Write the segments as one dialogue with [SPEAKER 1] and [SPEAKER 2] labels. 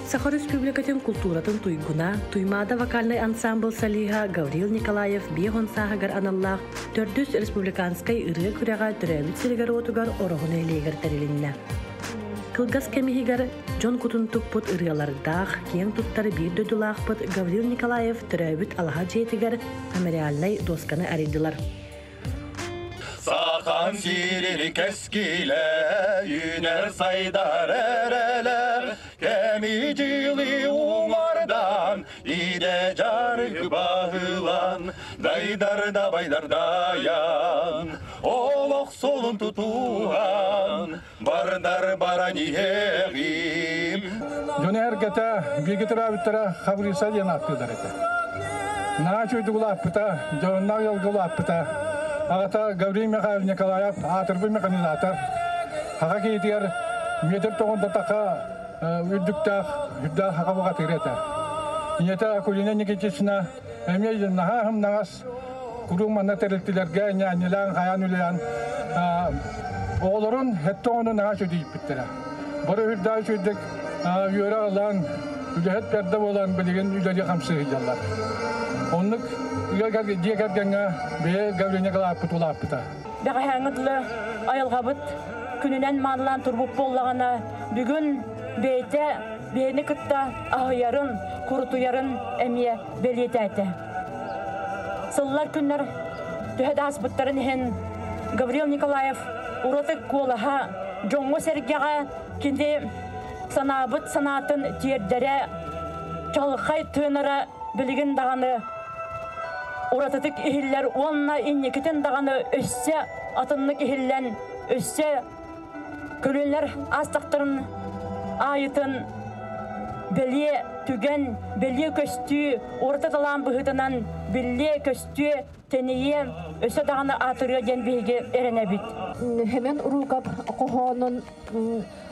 [SPEAKER 1] Саха Республикатын култууратын туйгуна, Туймаада вокальнай ансамбл солиһа Гаврил Николаев 50 сааһыгар аналлаах төрдүс республиканскай ырыа күрэҕэ төрөөбүт сиригэр-уотугар Ороһу нэһилиэгэр тэрилиннэ. Кылгас кэм иһигэр дьон кутун туппут ырыалардаах, киэҥ туттар биир дойдулаахпыт Гаврил Николаев төрөөбүт алаһа дьиэтигэр мемориальнай дуосканы арыйдылар.
[SPEAKER 2] Сахан сирин кэскилэ, үүнэр сайдар эрэлэ, кэми дьылы уҥардан, иде жарык баһылан, дайдар да байдар даян, олох солун тутуһан, бардар баран иһэҕим.
[SPEAKER 3] Дьону эргэтэ, бииргэ төрөөбүттэрэ Хабырыса диэн ааттыыллар этэ. Наһаа үчүгэйдик улааппыта, дьоһуннаах ыалга улааппыта. Аҕата Гаврил Михайлович Николаев аатырбыт механизатор. Хаха киһитигэр метр тоҕунда таха үрдүктээх, үрдээх хаха бухатыыр этэ. Ийэтэ Акулина Никитична эмиэ наһаа һымнаҕас куруук манна тэрилтилэргэ ньээнньилээн хайаан үлэлээн оҕолорун хэттэ оҕону наһаа үчүгүйбүттэрэ. Бары үрдээх үчүгүйдик үөрэх ылан, үлэһит бэрдэ буолан билигин үлэлии хамсыы сылдьаллар. Оннук дьиэ кэргэҥҥэ бэйэ Гаврил Николаевпыт улааппыта.
[SPEAKER 4] Бэҕэһээҥҥи дылы айылҕабыт күнүнэн маанылаан турбут буоллаҕына, бүгүн бэйэтэ бэйэни кытта аһыйарын, курутуйарын эмиэ бэлиэтээтэ. Сыллар күннэр төһө да ааспыттарын иһин Гаврил Николаев ураты куолаһа дьоҥҥо-сэргэҕэ кини санаабыт санаатын тиэрдэрэ, чаҕылхай тыынара билигин даҕаны уратытык иһиллэр уонна инникитин даҕаны өссө атыннык иһиллэн, өссө көлүөнэлэр аастахтарын аайытын бэлиэ түгэн, бэлиэ көстүү ураты талаан быһыытынан биллиэ, көстүө, тэнийиэ, өссө даҕаны аатырыа диэн биһиги эрэнэбит.
[SPEAKER 5] Хэмэн Уруукап хоһоонун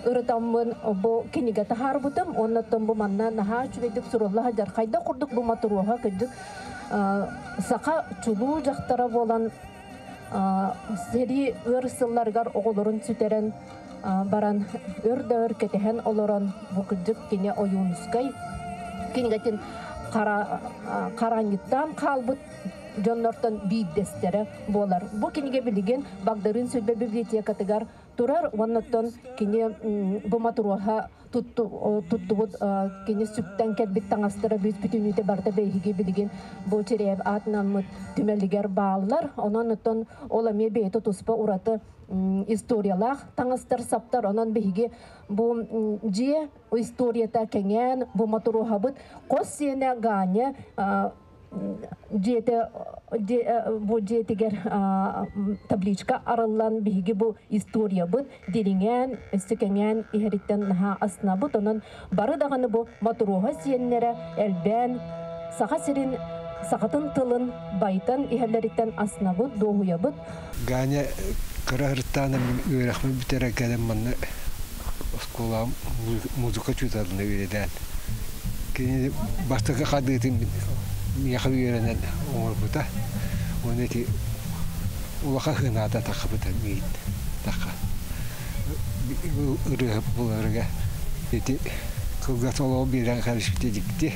[SPEAKER 5] ырытаммын бу кинигэ таһаарбытым. Оннуттан бу манна наһаа үчүгэйдик сурулла сылдьар. Хайдах курдук бу матуруоха кырдьык саха чулуу дьахтара буолан сэрии ыар сылларыгар оҕолорун сүтэрэн баран өр да өр кэтэһэн олорон бу кырдьык кини Ойуунускай кинигэтин хараанньыттаан хаалбыт дьоннортон биирдэстэрэ буолар. Бу кинигэ билигин Багдарыын Сүлбэ библиотекатыгар турар уоннаттан кини бу матуруоха туттубут кини сүктэн кэлбит таҥастара бүүс бүтүнүүтэ барыта бэйиги билигин бу Чирээп аатынаммыт түмэлигэр бааллар. Онон оттон ол эмиэ бэйэтэ туспа ураты историялаах таҥастар саптар. Онон биһиги бу дьиэ историята кэҥээн бу матуруоһабыт хос сиэнэ Ганя дьиэтэ бу дьиэтигэр табличка арыллан биһиги бу историябыт дириҥээн өссө кэҥээн иһэриттэн наһаа астынабыт. Онон бары даҕаны бу матуруоһа сиэннэрэ элбээн Саха сирин сахатын тылын байытан иһэллэриттэн астынабыт, дуоһуйабыт.
[SPEAKER 6] Ганя кыра ырыттаана мин үөрэхпин бүтэрэ кэлэн манна оскуолаҕа музыка учууталына үөрэтээн кини бастакы хардыытын миэхэ үөрэнэн оҥорбута уонна ити улахан хынаата таххыбыта миигин таха ырыаһыт буоларыгар ити кылгас олоҕу биэрэн кэбиспитэ дьикти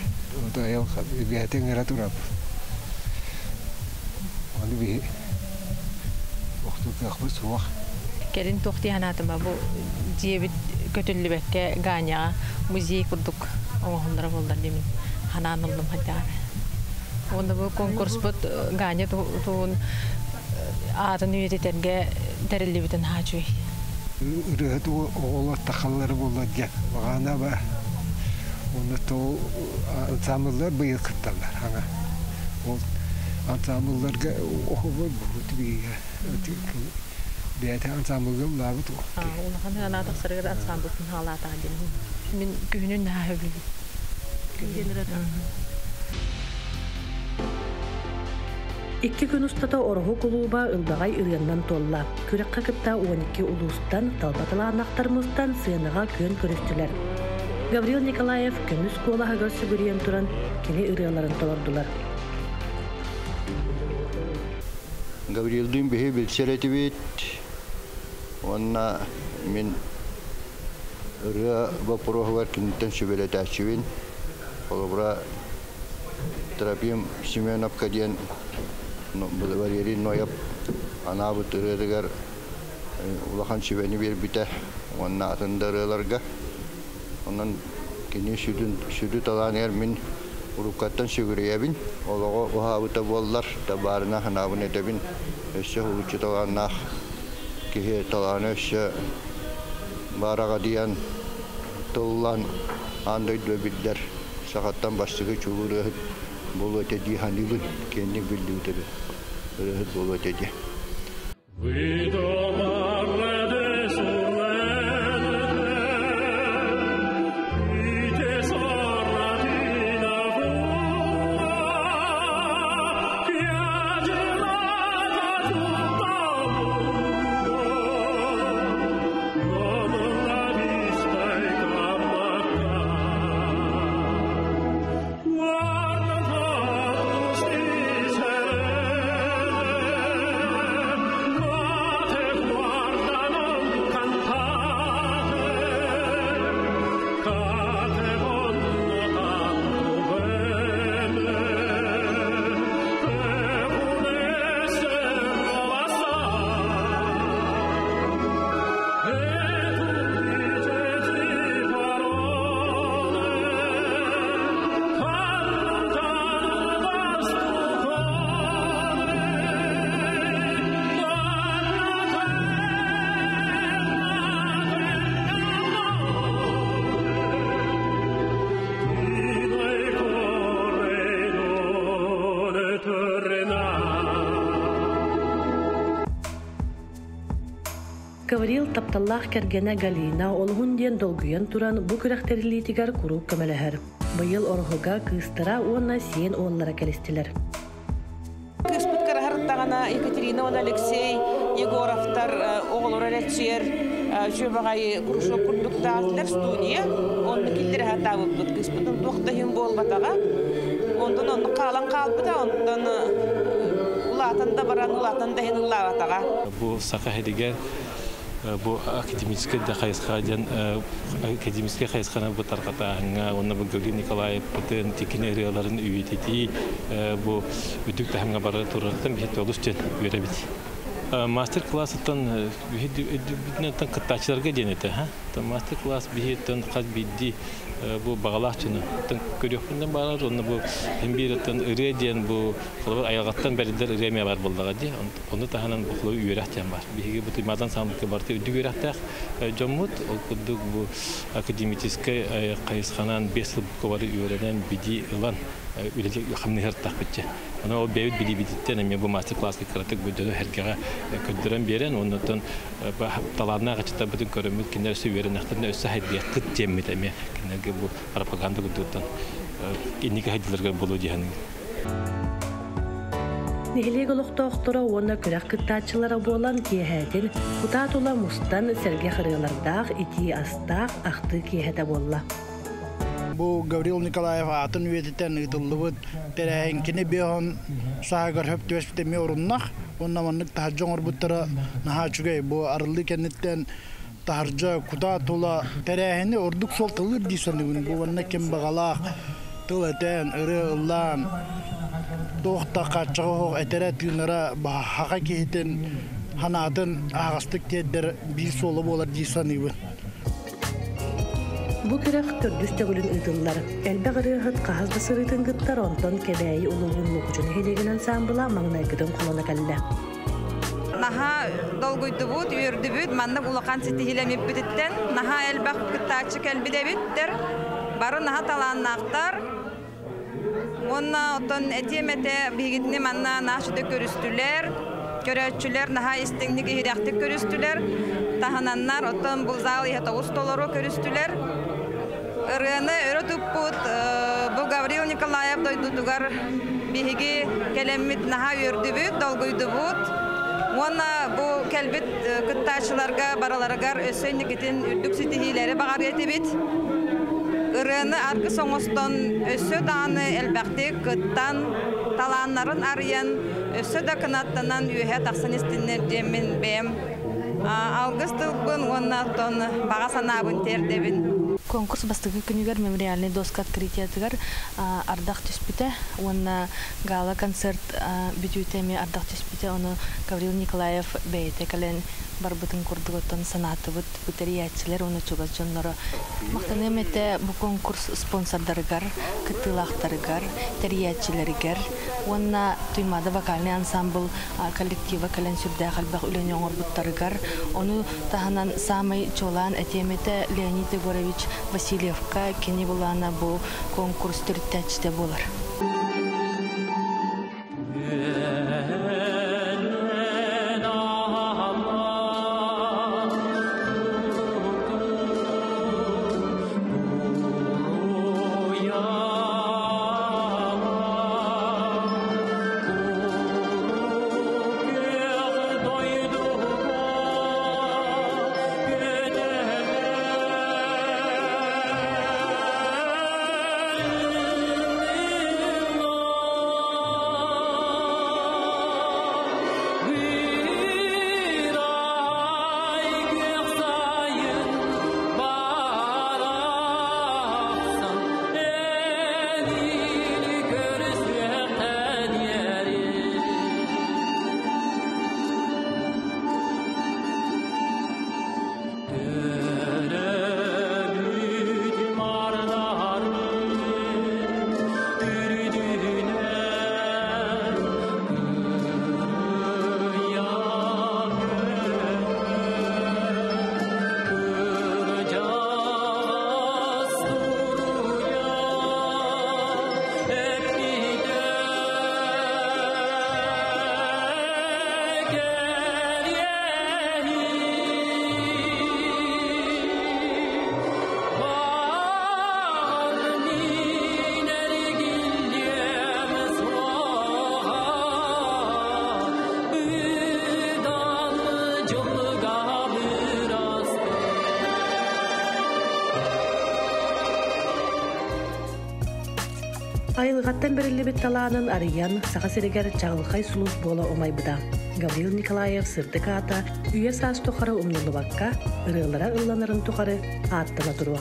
[SPEAKER 6] бэйэтэ ыҥыра турабыт ону биһи охтуу кыахпыт суох.
[SPEAKER 7] Кэлин туох дии санаатыма бу дьиэбит көтүллүбэккэ Ганяҕа музей курдук оҥоһуллара буоллар диэмин ханаан ыллым хайдаҕар. Уонна бу конкурспут Ганя туһун аатын үйэтитэргэ тэриллибитин хаачуй.
[SPEAKER 6] Ырыаһыт оҕолор тахаллара буолла диэн баҕана ба уонна то ансамбллар быйыл кытталлар хаҥа. Ол ансамблларга оһобой буһут бигэ бэйэтэ ансамблга улаабыт
[SPEAKER 7] Улахан ыанаат тахсарыгар ансамблтын хаалаатаҕа диэн. Мин күһүнүн наһаа сөбүлүүбүн.
[SPEAKER 1] Икки күн устата Ороһу кулууба ылбаҕай ырыаннан туолла. Күрэххэ кытта 12 улуустан, талба талааннахтар мустан сыанаҕа күөн көрүстүлэр. Гаврил Николаев көмүс куолаһыгар сүгүрүйэн туран кини ырыаларын толордулар.
[SPEAKER 2] Гаврилдыын биһи билсэр этибит. Уонна мин Ырыа боппуруоһугар киниттэн сүбэлэтээччибин. Холобура, Трофим Семеновка диэн Валерий Ноев анаабыт ырыатыгар улахан сүбэни биэрбитэ уонна атын да ырыаларга. Онон кини сүдүн сүдү талааныгар мин уруккаттан сүгүрүйэбин. Олоҕо уһаабыта буоллар, табаарына санаабын этэбин. Өссө уһулуччу талааннаах киһи талаана өссө баараҕадыйан, тыллан аан дойдуга биллэр сахаттан бастакы чулуу ырыаһыт буолуо этэ дии саныыбын. Киэҥник биллибит ырыаһыт буолуо этэ дии.
[SPEAKER 1] Гаврил тапталлаах кэргэнэ Галина олуһун диэн долгуйан туран бу күрэхтэриллиитигэр куруук көмөлөһөр. Быйыл Ороһуга кыыстара уонна сиэн уоллара кэлистилэр.
[SPEAKER 8] Кыыспыт кыраһарыттаҕына Екатерина уонна Алексей Егоровтар оҕолоро эрэлчийэр үчүгэй баҕайы кружок курдуктаатылар студия. Онно киллэрэ сатаабыппыт. Кыыспытын туох да иһин буолбатаҕа. Онтон оннук хаалан хаалбыта. Онтон улаатан да баран, улаатан да иһин ыллаабатаҕа.
[SPEAKER 9] Бу саха иһигэр бу академическай да хайысха диэн академическай хайысханы бу тарҕатааһыҥҥа уонна бу Гаврил Николаевпытын тикини ырыаларын үйэтитии бу үрдүк таһымҥа бара турарыттан биһи олус диэн үөрэбит. Мастер-классыттан биһи кыттааччыларга диэн этэ. Мастер-класс биһиттэн хас биирдии бу баҕалаах дьону көрүөхпүнэн баарар уонна бу һин биир ырыа диэн бу холобур айылҕаттан бэриллэр ырыа эмиэ баар буоллаҕа дии. Ону таһынан бу холобур үөрэх диэн баар. Биһиги бу Туймаадан саамыкка барыта үрдүк үөрэхтээх дьоммут. Ол курдук бу академическай хайысханан 5 сыл бары үөрэнэн бидии ылан үлэлии хамныһыртахпытча. Ону ол бэйэбит билиибититтэн эмиэ бу мастер-класска кыратык бу дьону эргэҕэ көрдөрөн биэрэн, оннуттан талааннаах ыччаттарбытын көрөммүт, кинилэр өссө үөрэнэхтэринэ өссө хайдыаххыт диэммит эмиэ кинилэргэ бу пропаганда курдуктан инники хайдыларгар буолуо дии саныыбын.
[SPEAKER 1] Нэһилиэк олохтоохторо уонна күрэх кыттааччылара буолан киэһээтин кутаа тула мустан сэргэх ырыалардаах, итии астаах ахтыы киэһэтэ буолла.
[SPEAKER 10] Бу Гаврил Николаев аатын үйэтитэн ыытыллыбыт тэрээһин кини биэһон сааһыгар хөп түбэспит эмиэ оруннах. Уонна маннык таһырдьа оҥорбуттара наһаа үчүгэй. Бу арыллыы кэнниттэн таһырдьа кутаа тула тэрээһини ордук суолталыыр дии саныыбын. Бу уонна ким баҕалаах тыл этэн, ырыа ыллаан, туох да хааччаҕа суох этэрэ тыынара хаха киһитин санаатын аһаҕастык тиэрдэр биир суола буолар дии саныыбын.
[SPEAKER 1] Бу күрэх төрдүс төгүлүн ыытыллар. Элбэх ырыаһыт хаһыс да сырыытын кыттар, онтон Кэбээйи улууһун Мукучу нэһилиэгин ансаамбыла маҥнайгытын холоно кэллэ.
[SPEAKER 11] Наһаа долгуйдубут, үөрдүбүт, маннык улахан ситиһиилэммиппититтэн наһаа элбэх кыттааччы кэлбит эбиттэр. Бары наһаа талааннаахтар. Уонна оттон этиэм этэ, биһигитини манна наһаа үчүгэй көрүстүлэр, көрөөччүлэр наһаа истиҥник иһирэхтик көрүстүлэр. Таһынаннар, оттон бу зал иһэ тоҕус толору көрүстүлэр. Ырыаны өрө туппут бу Гаврил Николаев дойдутугар биһиги кэлэммит наһаа үөрдүбүт, долгуйдубут. Уонна бу кэлбит кыттааччыларга барыларыгар өссө инникитин үрдүк ситиһиилэри баҕарыа этибит. Ырыаны аргыс оҥостон өссө даҕаны элбэхтик кыттан, талааннарын арыйан, өссө да кынаттанан үөһэ тахсан истиннэр диэммин бэйэм Алгыс тылбын уонна оттон баҕа санаабын тиэрдэбин.
[SPEAKER 7] Конкурс бастакы күнүгэр мемориальнай доска открытиятыгар ардах түспүтэ уонна гала-концерт бүтүүтэ эмиэ ардах түспүтэ. Ону Гаврил Николаев бэйэтэ кэлэн барбытын курдук оттон санаатыбыт бу тэрийээччилэр уонна чугас дьонноро. Махтаныам этэ бу конкурс спонсордарыгар, кыттыылаахтарыгар, тэрийээччилэригэр уонна Туймаада вокальнай ансамбл коллектива кэлэн сүрдээх элбэх үлэни оҥорбуттарыгар, ону таһынан саамай чуолаан этиэм этэ Леонид Егорович Васильевка, кини былаана бу конкурс төрүттээччитэ буолар.
[SPEAKER 1] Айылҕаттан бэриллибит талаанын арыйан, Саха сиригэр чаҕылхай сулус буола умайбыта. Гаврил Николаев сырдык аата үйэ саас тухары умнуллубакка, ырыалара ылланарын тухары ааттана туруо.